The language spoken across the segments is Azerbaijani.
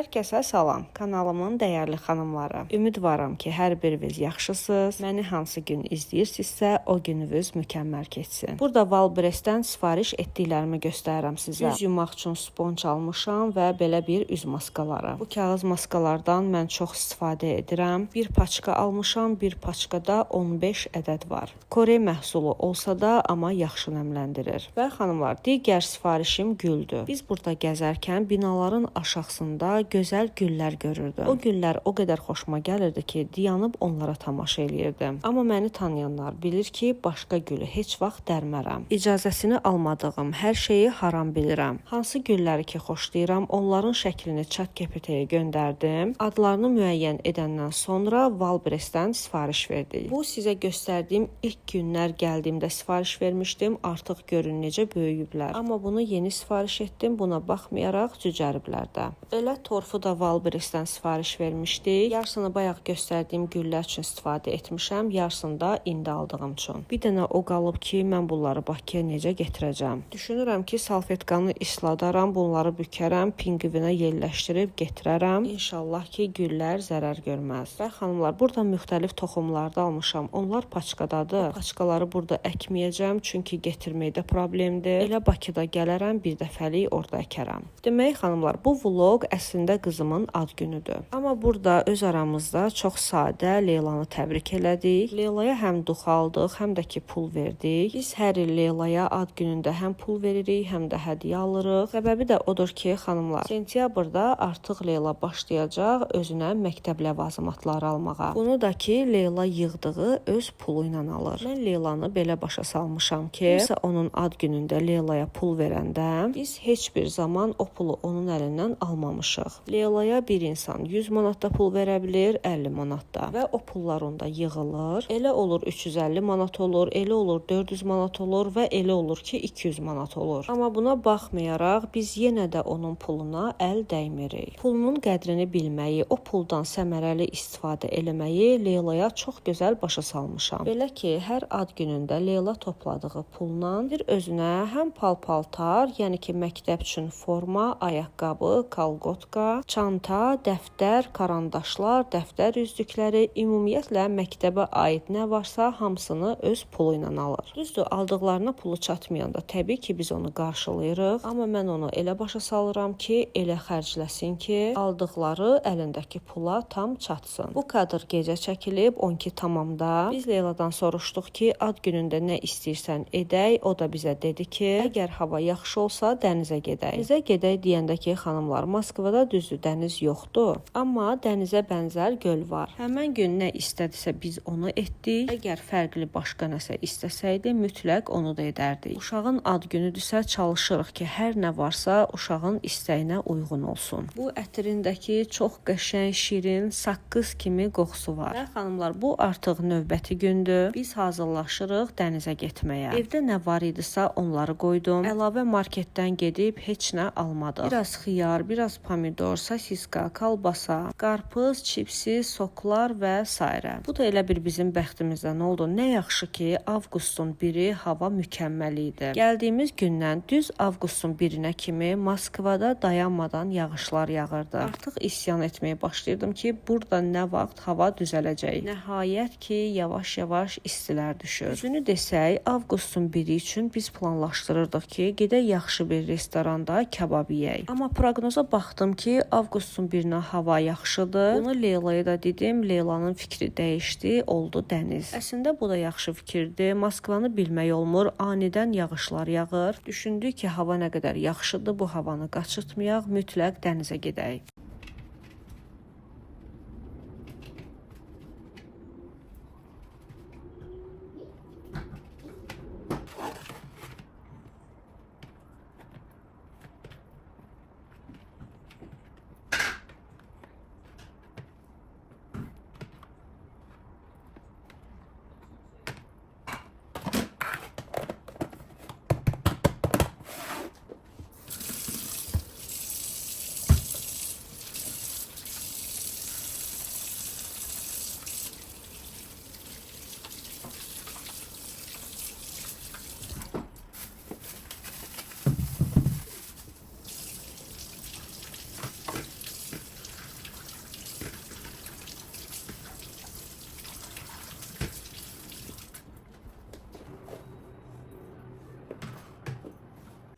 Hər kəsə salam, kanalımın dəyərli xanımları. Ümidvaram ki, hər biriniz yaxşısınız. Məni hansı gün izləyirsinizsə, o gününüz mükəmməl keçsin. Burada Wildberries-dən sifariş etdiklərimi göstərirəm sizə. Üz yumaq üçün sponj almışam və belə bir üz maskaları. Bu kağız maskalardan mən çox istifadə edirəm. Bir paçka almışam, bir paçkada 15 ədəd var. Kore məhsulu olsa da, amma yaxşı nəmləndirir. Və xanımlar, digər sifarişim güldür. Biz burada gəzərkən binaların aşağısında gözəl güllər görürdüm. O güllər o qədər xoşuma gəlirdi ki, dayanıb onlara tamaşa eləyirdim. Amma məni tanıyanlar bilir ki, başqa gülü heç vaxt dərmərəm. İcazəsini almadığım hər şeyi haram bilirəm. Hansı gülləri ki xoşlayıram, onların şəklini ChatGPT-yə göndərdim. Adlarını müəyyən edəndən sonra Wildberries-dən sifariş verdik. Bu sizə göstərdiyim ilk günlər gəldiyimdə sifariş vermişdim. Artıq görün necə böyüyüblər. Amma bunu yeni sifariş etdim. Buna baxmayaraq cücəriblər də. Elə torfu da Wildberries-dən sifariş vermişdik. Yarısını bayaq göstərdiyim güllər üçün istifadə etmişəm, yarısını da indi aldığım üçün. Bir dənə o qalıb ki, mən bunları Bakıya necə gətirəcəm? Düşünürəm ki, salfetkanı isladaram, bunları bükərəm, pinqvinə yerləşdirib gətirərəm. İnşallah ki, güllər zərər görməz. Və xanımlar, burada müxtəlif toxumlar da almışam. Onlar paçkadadır. O paçkaları burada əkməyəcəm, çünki gətirməkdə problemdir. Elə Bakıda gələrəm, bir dəfəlik orada əkərəm. Demək xanımlar, bu vloq əslində qızımın ad günüdür. Amma burada öz aramızda çox sadə Leylanı təbrik elədik. Leylaya həm dux aldıq, həm də ki pul verdik. Biz hər il Leylaya ad günündə həm pul veririk, həm də hədiyyə alırıq. Səbəbi də odur ki, xanımlar, sentyabrda artıq Leyla başlayacaq özünə məktəb ləvazimatları almağa. Bunu da ki, Leyla yığdığı öz pulu ilə alır. Mən Leylanı belə başa salmışam ki, kimsə onun ad günündə Leylaya pul verəndə biz heç bir zaman o pulu onun əlindən almamışıq. Leylaya bir insan 100 manat da pul verə bilir, 50 manat da və o pullar onda yığılır. Elə olur 350 manat olur, elə olur 400 manat olur və elə olur ki 200 manat olur. Amma buna baxmayaraq biz yenə də onun puluna əl dəymirik. Pulunun qədrini bilməyi, o puldan səmərəli istifadə eləməyi Leylaya çox gözəl başa salmışam. Belə ki, hər ad günündə Leyla topladığı pulla bir özünə həm pal-paltar, yəni ki, məktəb üçün forma, ayaqqabı, kalqotka, çanta, dəftər, karandaşlar, dəftər üzlükləri, ümumiyyətlə məktəbə aid nə varsa hamısını öz pulu ilə alır. Düzdür, aldıqlarına pulu çatmayanda təbii ki, biz onu qarşılayırıq, amma mən onu elə başa salıram ki, elə xərcləsin ki, aldıqları əlindəki pula tam çatsın. Bu kadr gecə çəkilib 12 tamamda. Biz Leyladan soruşduq ki, ad günündə nə istəyirsən edək. O da bizə dedi ki, əgər hava yaxşı olsa dənizə gedək. Dənizə gedək deyəndə ki, xanımlar, Moskvada düzdür dəniz yoxdur, amma dənizə bənzər göl var. Həmən gün nə istədisə biz onu etdik. Əgər fərqli başqa nəsə istəsəydi, mütləq onu da edərdik. Uşağın ad günüdürsə çalışırıq ki, hər nə varsa uşağın istəyinə uyğun olsun. Bu ətrindəki çox qəşəng, şirin, saqqız kimi qoxusu var. Və xanımlar, bu artıq növbəti gündür. Biz hazırlaşırıq dənizə getməyə. Evdə nə var idisə onları qoydum. Əlavə marketdən gedib heç nə almadıq. Biraz xiyar, biraz pomidor, sosiska, kalbasa, qarpız, çipsi, soklar və sairə. Bu da elə bir bizim bəxtimizdən oldu. Nə yaxşı ki, avqustun 1-i hava mükəmməl idi. Gəldiyimiz gündən düz avqustun 1-inə kimi Moskvada dayanmadan yağışlar yağırdı. Artıq isyan etməyə başlayırdım ki, burada nə vaxt hava düzələcək. Nəhayət ki, yavaş-yavaş istilər düşür. Düzünü desək, avqustun 1-i üçün biz planlaşdırırdıq ki, gedək yaxşı bir restoranda kabab yeyək. Amma proqnoza baxdım ki, avqustun 1-inə hava yaxşıdır. Bunu Leylaya da dedim. Leylanın fikri dəyişdi, oldu dəniz. Əslində bu da yaxşı fikirdir. Moskvanı bilmək olmur. Anidən yağışlar yağır. Düşündük ki, hava nə qədər yaxşıdır, bu havanı qaçırtmayaq, mütləq dənizə gedək.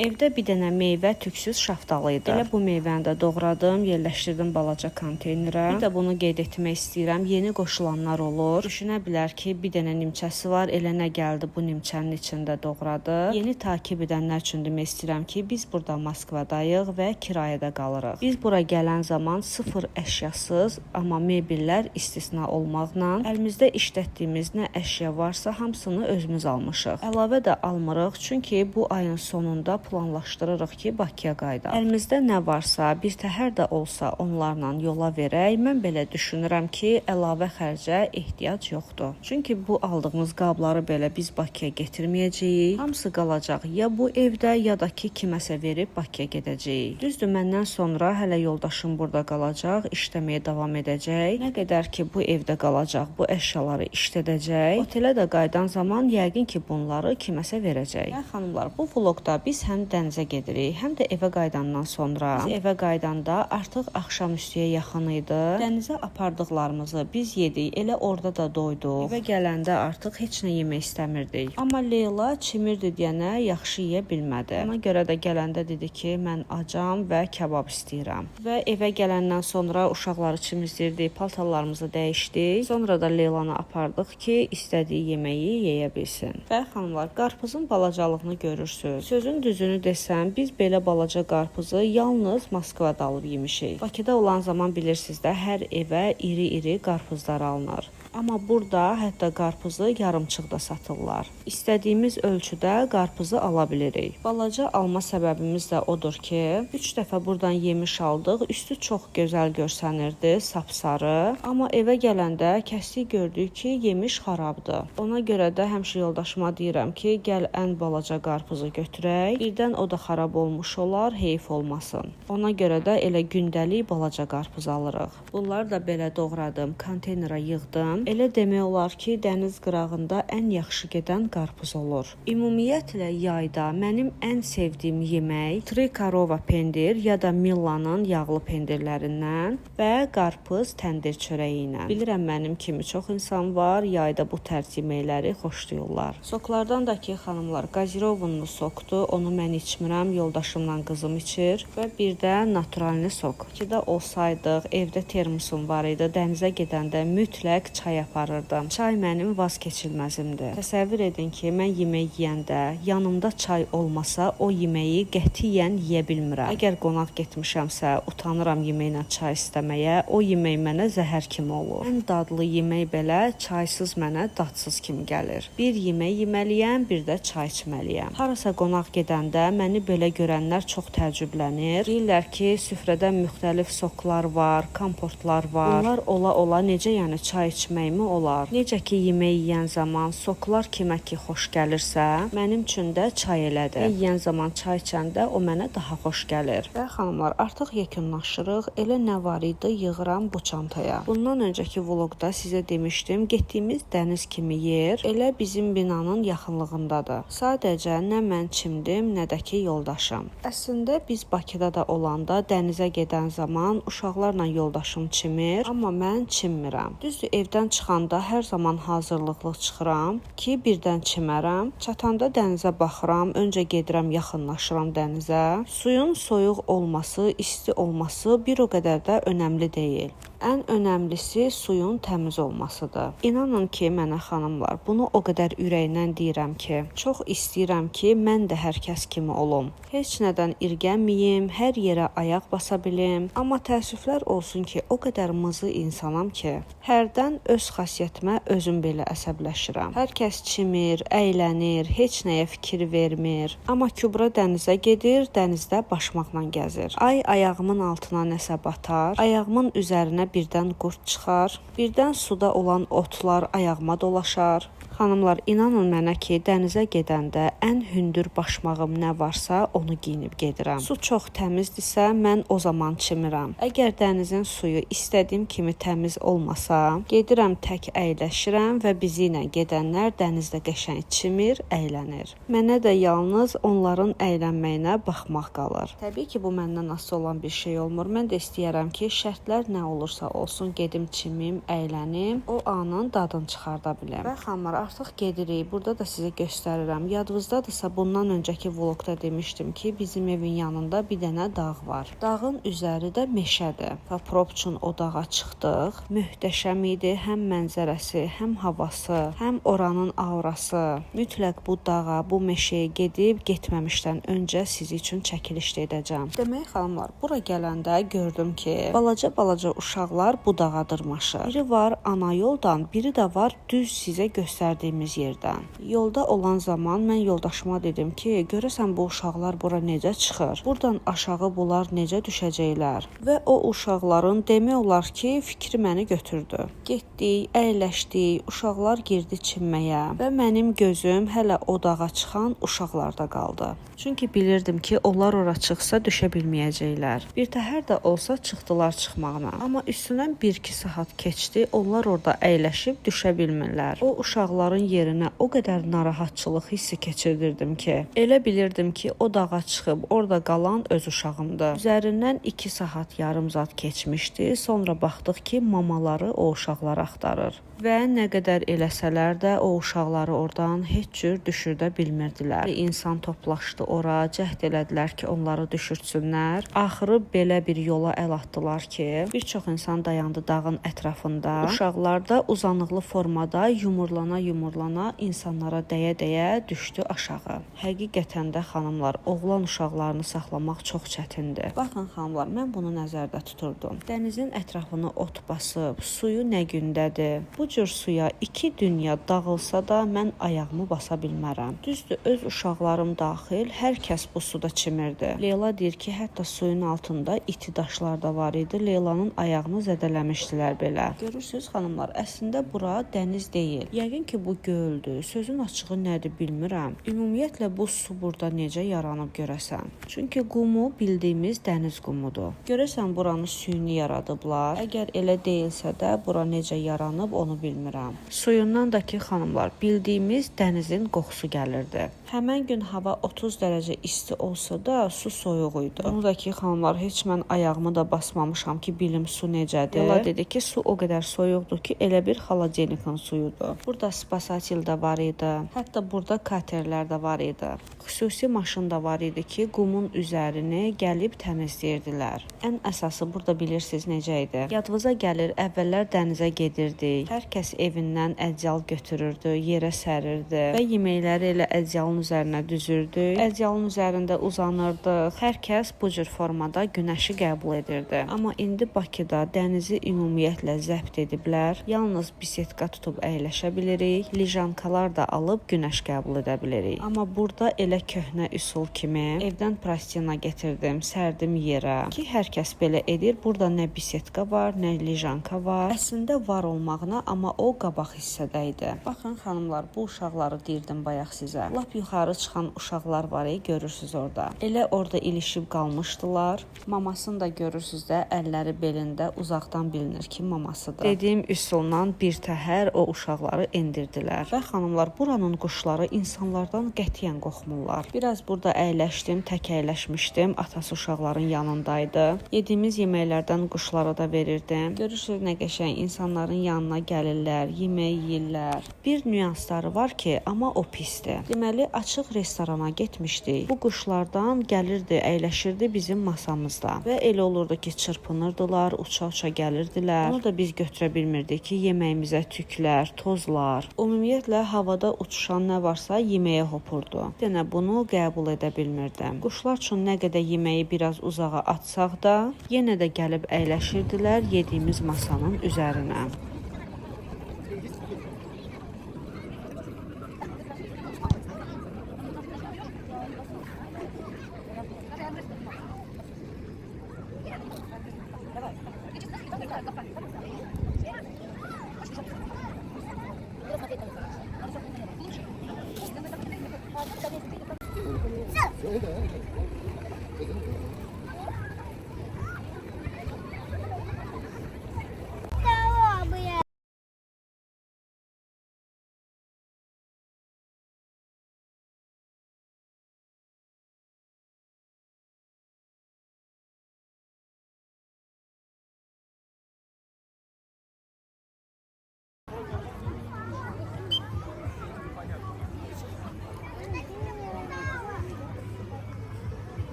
Evdə bir dənə meyvə tüksüz şaftalı idi. Elə bu meyvəni də doğradım, yerləşdirdim balaca konteynerə. Bir də bunu qeyd etmək istəyirəm. Yeni qoşulanlar olur. Düşünə bilər ki, bir dənə nimçəsi var, elə nə gəldi bu nimçənin içində doğradı. Yeni takip edənlər üçün demək istəyirəm ki, biz burada Moskvadayıq və kirayədə qalırıq. Biz bura gələn zaman sıfır əşyasız, amma mebellər istisna olmaqla əlimizdə işlətdiyimiz nə əşya varsa hamısını özümüz almışıq. Əlavə də almırıq, çünki bu ayın sonunda planlaşdırırıq ki, Bakıya qayıdaq. Əlimizdə nə varsa, bir təhər də olsa onlarla yola verək. Mən belə düşünürəm ki, əlavə xərcə ehtiyac yoxdur. Çünki bu aldığımız qabları belə biz Bakıya getirməyəcəyik. Hamısı qalacaq ya bu evdə, ya da ki, kiməsə verib Bakıya gedəcəyik. Düzdür, məndən sonra hələ yoldaşım burada qalacaq, işləməyə davam edəcək. Nə qədər ki, bu evdə qalacaq, bu əşyaları işlədəcək. Otelə də qayıdan zaman yəqin ki, bunları kiməsə verəcək. Və xanımlar, bu vloqda biz həm dənizə gedirik, həm də evə qayıdandan sonra. Biz evə qayıdanda artıq axşamüstüyə yaxın idi. Dənizə apardıqlarımızı biz yedik, elə orada da doyduq. Evə gələndə artıq heç nə yemək istəmirdik. Amma Leyla çimirdi deyənə yaxşı yeyə bilmədi. Ona görə də gələndə dedi ki, mən acam və kabab istəyirəm. Və evə gələndən sonra uşaqları çimizdirdik, paltarlarımızı dəyişdik. Sonra da Leylanı apardıq ki, istədiyi yeməyi yeyə bilsin. Və xanımlar, qarpızın balacalığını görürsüz. Sözün düzünü desəm, biz belə balaca qarpızı yalnız Moskvada alıb yemişik. Bakıda olan zaman bilirsiniz də, hər evə iri-iri qarpızlar alınır. Amma burada hətta qarpızı yarımçıq da satırlar. İstədiyimiz ölçüdə qarpızı ala bilirik. Balaca alma səbəbimiz də odur ki, 3 dəfə buradan yemiş aldıq. Üstü çox gözəl görsənirdi, sapsarı. Amma evə gələndə kəsdik gördük ki, yemiş xarabdır. Ona görə də həmişə yoldaşıma deyirəm ki, gəl ən balaca qarpızı götürək. Birdən o da xarab olmuş olar, heyf olmasın. Ona görə də elə gündəlik balaca qarpız alırıq. Bunları da belə doğradım, konteynera yığdım. Elə demək olar ki, dəniz qırağında ən yaxşı gedən qarpız olur. Ümumiyyətlə yayda mənim ən sevdiyim yemək Trikarova pendir ya da Millanın yağlı pendirlərindən və qarpız təndir çörəyi ilə. Bilirəm mənim kimi çox insan var, yayda bu tərz yeməkləri xoşlayırlar. Soklardan da ki, xanımlar, qazirovunlu sokdur, onu mən içmirəm, yoldaşımla qızım içir və bir də naturalni sok. Bakıda olsaydıq, evdə termosum var idi, dənizə gedəndə mütləq çay aparırdım. Çay mənim vazkeçilməzimdir. Təsəvvür edin ki, mən yemək yeyəndə yanımda çay olmasa o yeməyi qətiyyən yeyə bilmirəm. Əgər qonaq getmişəmsə, utanıram yeməklə çay istəməyə. O yemək mənə zəhər kimi olur. Ən dadlı yemək belə çaysız mənə dadsız kimi gəlir. Bir yemək yeməliyəm, bir də çay içməliyəm. Harasa qonaq gedəndə məni belə görənlər çox təəccüblənir. Deyirlər ki, süfrədə müxtəlif soklar var, komportlar var. Bunlar ola-ola necə yəni çay içməkmi olar? Necə ki yemək yeyən zaman soklar kimə ki xoş gəlirsə, mənim üçün də çay elədir. Yeyən zaman çay içəndə o mənə daha xoş gəlir. Və xanımlar, artıq yekunlaşırıq. Elə nə var idi yığıram bu çantaya. Bundan öncəki vloqda sizə demişdim, getdiyimiz dəniz kimi yer elə bizim binanın yaxınlığındadır. Sadəcə nə mən çimdim, nə də ki yoldaşım. Əslində biz Bakıda da olanda dənizə gedən zaman uşaqlarla yoldaşım çimir, amma mən çimmirəm. Düzdür, evdən çıxanda hər zaman hazırlıqlı çıxıram ki, birdən çimərəm. Çatanda dənizə baxıram, öncə gedirəm, yaxınlaşıram dənizə. Suyun soyuq olması, isti olması bir o qədər də önəmli deyil. Ən önəmlisi suyun təmiz olmasıdır. İnanın ki, mənə xanımlar, bunu o qədər ürəkdən deyirəm ki, çox istəyirəm ki, mən də hər kəs kimi olum. Heç nədən irgənməyim, hər yerə ayaq basa bilim. Amma təəssüflər olsun ki, o qədər mızı insanam ki, hərdən öz xasiyyətimə özüm belə əsəbləşirəm. Hər kəs çimir, əylənir, heç nəyə fikir vermir. Amma Kübra dənizə gedir, dənizdə başmaqla gəzir. Ay ayağımın altına nəsə batar, ayağımın üzərinə birdən qurd çıxar, birdən suda olan otlar ayağıma dolaşar. Xanımlar, inanın mənə ki, dənizə gedəndə ən hündür başmağım nə varsa onu geyinib gedirəm. Su çox təmizdirsə, mən o zaman çimirəm. Əgər dənizin suyu istədiyim kimi təmiz olmasa, gedirəm tək əyləşirəm və bizi ilə gedənlər dənizdə qəşəng çimir, əylənir. Mənə də yalnız onların əylənməyinə baxmaq qalır. Təbii ki, bu məndən asılı olan bir şey olmur. Mən də istəyərəm ki, şərtlər nə olursa olsun, gedim çimim, əylənim, o anın dadını çıxarda bilim. Və xanımlar, Artıq gedirik. Burada da sizə göstərirəm. Yadınızdadırsa bundan öncəki vlogda demişdim ki, bizim evin yanında bir dənə dağ var. Dağın üzəri də meşədir. Paprop üçün o dağa çıxdıq. Möhtəşəm idi həm mənzərəsi, həm havası, həm oranın aurası. Mütləq bu dağa, bu meşəyə gedib getməmişdən öncə sizi üçün çəkiliş də edəcəm. Demək xanımlar, bura gələndə gördüm ki, balaca-balaca uşaqlar bu dağa dırmaşır. Biri var ana yoldan, biri də var düz sizə göstərdiyimiz yerdən. Yolda olan zaman mən yoldaşıma dedim ki, görəsən bu uşaqlar bura necə çıxır? Buradan aşağı bunlar necə düşəcəklər? Və o uşaqların demək olar ki, fikri məni götürdü. Getdik, əyləşdik, uşaqlar girdi çimməyə və mənim gözüm hələ o dağa çıxan uşaqlarda qaldı. Çünki bilirdim ki, onlar ora çıxsa düşə bilməyəcəklər. Bir təhər də olsa çıxdılar çıxmağına. Amma üstündən 1-2 saat keçdi, onlar orada əyləşib düşə bilmirlər. O uşaqların yerinə o qədər narahatçılıq hissi keçirdirdim ki, elə bilirdim ki, o dağa çıxıb orada qalan öz uşağımdır. Üzərindən 2 saat yarım zat keçmişdi. Sonra baxdıq ki, mamaları o uşaqları axtarır. Və nə qədər eləsələr də o uşaqları oradan heç cür düşürdə bilmirdilər. İnsan toplaşdı ora, cəhd elədilər ki, onları düşürtsünlər. Axırı belə bir yola əl atdılar ki, bir çox insan dayandı dağın ətrafında. Uşaqlar da uzanıqlı formada yumurlana-yumurlana insanlara dəyə-dəyə düşdü aşağı. Həqiqətən də xanımlar, oğlan uşaqlarını saxlamaq çox çətindir. Baxın xanımlar, mən bunu nəzərdə tuturdum. Dənizin ətrafını ot basıb, suyu nə gündədir. Bu cür suya iki dünya dağılsa da mən ayağımı basa bilmərəm. Düzdür, öz uşaqlarım daxil hər kəs bu suda çimirdi. Leyla deyir ki, hətta suyun altında iti daşlar da var idi. Leylanın ayağını zədələmişdilər belə. Görürsüz xanımlar, əslində bura dəniz deyil. Yəqin ki, bu göldür. Sözün açığı nədir bilmirəm. Ümumiyyətlə bu su burada necə yaranıb görəsən? Çünki qumu bildiyimiz dəniz qumudur. Görəsən buranı süni yaradıblar. Əgər elə deyilsə də bura necə yaranıb onu bilmirəm. Suyundan da ki xanımlar, bildiyimiz dənizin qoxusu gəlirdi. Həmən gün hava 30 dərəcə isti olsa da su soyuq idi. Bunu da ki xanımlar, heç mən ayağımı da basmamışam ki, bilim su necədir. Leyla dedi ki, su o qədər soyuqdur ki, elə bir xaladenikın suyudur. Burada spasatil də var idi. Hətta burada katerlər də var idi. Xüsusi maşın da var idi ki, qumun üzərini gəlib təmizləyirdilər. Ən əsası burada bilirsiniz necə idi? Yadınıza gəlir, əvvəllər dənizə gedirdik. Hər kəs evindən ədyal götürürdü, yerə sərirdi və yeməkləri elə ədyalın üzərinə düzürdü. Ədyalın üzərində uzanırdıq. Hər kəs bu cür formada günəşi qəbul edirdi. Amma indi Bakıda dənizi ümumiyyətlə zəbt ediblər. Yalnız bisetka tutub əyləşə bilirik, lijankalar da alıb günəş qəbul edə bilirik. Amma burada elə köhnə üsul kimi evdən prastina getirdim, sərdim yerə ki, hər kəs belə edir. Burada nə bisetka var, nə lijanka var. Əslində var olmağına, amma o qabaq hissədə idi. Baxın xanımlar, bu uşaqları deyirdim bayaq sizə. Lap yuxarı çıxan uşaqlar var, görürsüz orada. Elə orada ilişib qalmışdılar. Mamasını da görürsüz də, əlləri belində, uzaqdan bilinir ki, mamasıdır. Dediyim üsulla bir təhər o uşaqları endirdilər. Və xanımlar, buranın quşları insanlardan qətiyyən qorxmurlar. Biraz burada əyləşdim, tək əyləşmişdim. Atası uşaqların yanındaydı. Yediyimiz yeməklərdən quşlara da verirdim. Görürsüz nə qəşəng insanların yanına gəlirlər, yemək yeyirlər. Bir nüansları var ki, amma o pisdir. Deməli, açıq restorana getmişdik. Bu quşlardan gəlirdi, əyləşirdi bizim masamızda. Və elə olurdu ki, çırpınırdılar, uça-uça gəlirdilər. Bunu da biz götürə bilmirdik ki, yeməyimizə tüklər, tozlar, ümumiyyətlə havada uçuşan nə varsa yeməyə hopurdu. Bir dənə bunu qəbul edə bilmirdim. Quşlar üçün nə qədər yeməyi biraz uzağa atsaq da, yenə də gəlib əyləşirdilər yediyimiz masanın üzərinə.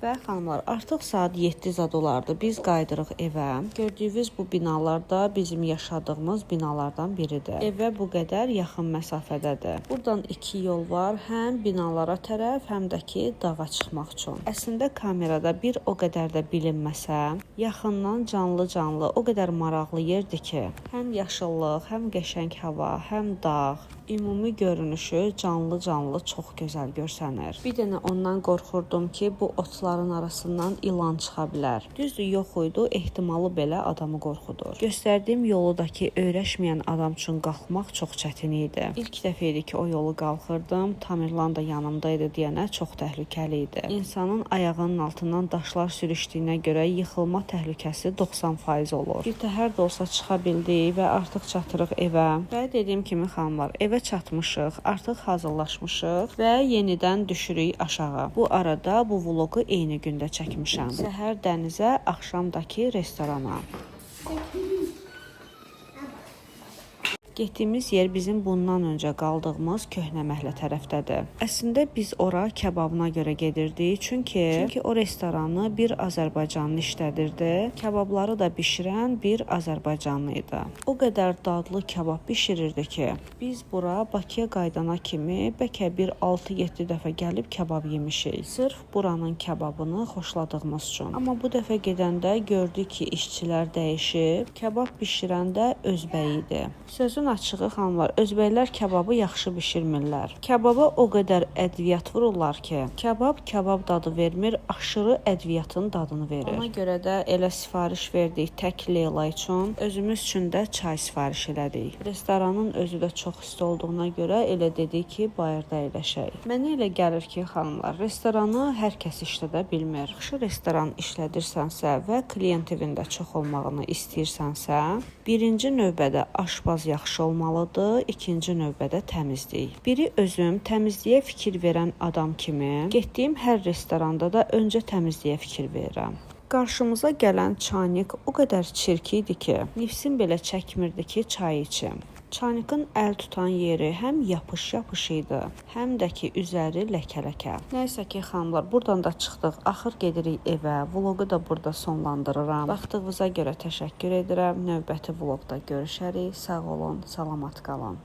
Və xanımlar, artıq saat 7 zad olardı. Biz qayıdırıq evə. Gördüyünüz bu binalar da bizim yaşadığımız binalardan biridir. Evə bu qədər yaxın məsafədədir. Buradan iki yol var, həm binalara tərəf, həm də ki dağa çıxmaq üçün. Əslində kamerada bir o qədər də bilinməsə, yaxından canlı-canlı o qədər maraqlı yerdir ki, həm yaşıllıq, həm qəşəng hava, həm dağ, ümumi görünüşü canlı-canlı çox gözəl görsənir. Bir dənə ondan qorxurdum ki, bu otların arasından ilan çıxa bilər. Düzdür, yox idi, ehtimalı belə adamı qorxudur. Göstərdiyim yolu da ki, öyrəşməyən adam üçün qalxmaq çox çətin idi. İlk dəfə idi ki, o yolu qalxırdım. Tamerlan da yanımda idi deyənə çox təhlükəli idi. İnsanın ayağının altından daşlar sürüşdüyünə görə yıxılma təhlükəsi 90% olur. Bir təhər də olsa çıxa bildik və artıq çatırıq evə. Və dediyim kimi xanımlar, evə çatmışıq, artıq hazırlaşmışıq və yenidən düşürük aşağı. Bu arada bu vloqu eyni gündə çəkmişəm. Səhər dənizə, axşamdakı restorana. Getdiyimiz yer bizim bundan öncə qaldığımız köhnə məhəllə tərəfdədir. Əslində biz ora kababına görə gedirdik, çünki o restoranı bir azərbaycanlı işlədirdi. Kababları da bişirən bir azərbaycanlı idi. O qədər dadlı kabab bişirirdi ki, biz bura Bakıya qayıdana kimi bəlkə bir 6-7 dəfə gəlib kabab yemişik. Sırf buranın kababını xoşladığımız üçün. Amma bu dəfə gedəndə gördük ki, işçilər dəyişib, kabab bişirən də özbəyi idi. Sözün açığı xanımlar, özbəklər kababı yaxşı bişirmirlər. Kababa o qədər ədviyyat vururlar ki, kabab kabab dadı vermir, aşırı ədviyyatın dadını verir. Ona görə də elə sifariş verdik tək Leyla üçün, özümüz üçün də çay sifariş elədik. Restoranın özü də çox isti olduğuna görə elə dedik ki, bayırda əyləşək. Mənə elə gəlir ki, xanımlar, restoranı hər kəs işlədə bilmir. Yaxşı restoran işlədirsənsə və klient evində çox olmağını istəyirsənsə, birinci növbədə aşpaz yaxşı olmalıdır, ikinci növbədə təmizlik. Biri özüm təmizliyə fikir verən adam kimi getdiyim hər restoranda da öncə təmizliyə fikir verirəm. Qarşımıza gələn çaynik o qədər çirk idi ki, nefsim belə çəkmirdi ki, çay içim. Çaynikin əl tutan yeri həm yapış-yapış idi, həm də ki üzəri ləkə-ləkə. Nəysə ki, xanımlar, buradan da çıxdıq. Axır gedirik evə. Vloqu da burada sonlandırıram. Vaxtınıza görə təşəkkür edirəm. Növbəti vloqda görüşərik. Sağ olun, salamat qalın.